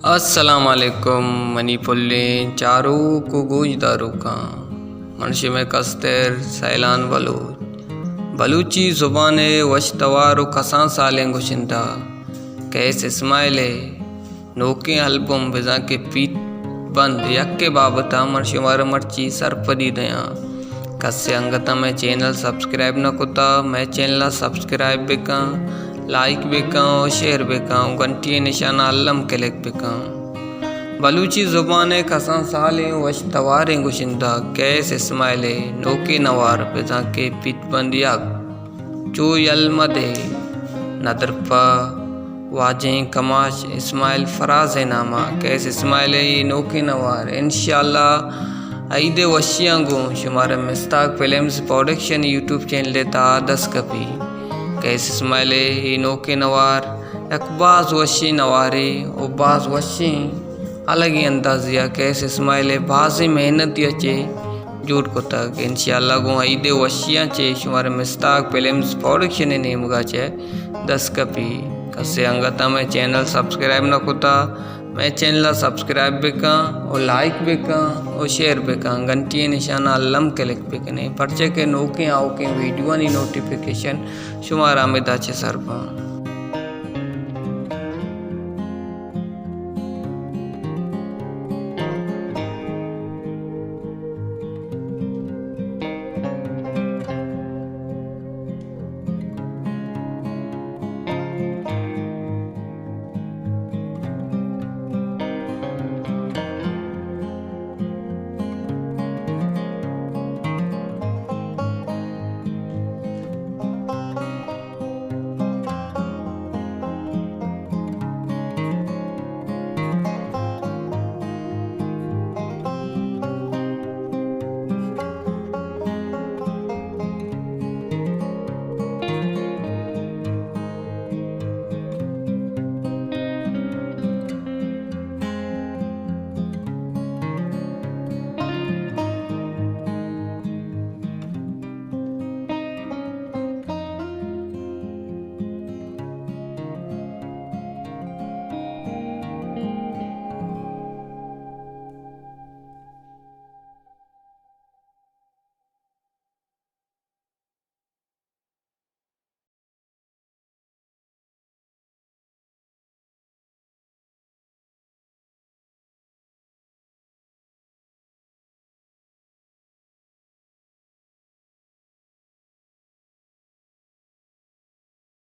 السلام علیکم منی پلیں چاروک و گوشداروکاں، من شمئے کستر سیلان بلوچ۔ بلوچی زبان ءِ وش توار و کسان سالیں گشندہ قیس اسماعیل ءِ نوکیں البم بزاں کہ پیت بند یک ءِ بابت ءَ من شمارا مرچی سرپدی دیاں۔ کسے انگت ءَ مئے چینل سبسکرائب نہ کتا، مئے چینل ءَ سبسکرائب بکن، لائک بکن و شیئر بکن و گھنٹی ءِ نشان ءَ الم کلک بکن۔ بلوچی زبان ءِ کسان سالیں وش تواریں گشندہ قیس اسماعیل ءِ نوکیں نوار بزاں کہ پیت بند یک چو یل مدے ندر پہ واجہیں کماش اسماعیل فراز ءِ نام ءَ قیس اسماعیل ءِ اے نوکیں نوار انشاءاللہ عید ءِ وشیاں گوں شمارا مستاگ فلمز پروڈکشن یوٹیوب چینل ءِ تہا دست کپی۔ قیس اسماعیل ءِ اے نوکیں نوار یک باز وشیں نوارے و باز وشیں الگیں اندازے ءَ قیس اسماعیل ءِ بازیں محنتے ءَ چہ جوڑ کتگ۔ انشاءاللہ گوں عید ءِ وشیاں چہ شمارا مستاگ فلمز پروڈکشن ءِ نیمگ ءَ چہ دست کپی۔ کسے انگت ءَ مئے چینل سبسکرائب نہ کتا، مئے چینل ءَ سبسکرائب بکن و لائک بکن و شیئر بکن، گھنٹی ءِ نشان ءَ الم کلک بکنے، پرچہ کہ نوکیں آؤکیں ویڈیوانی نوٹیفیکیشن شمارا ہمدا چہ سر باں۔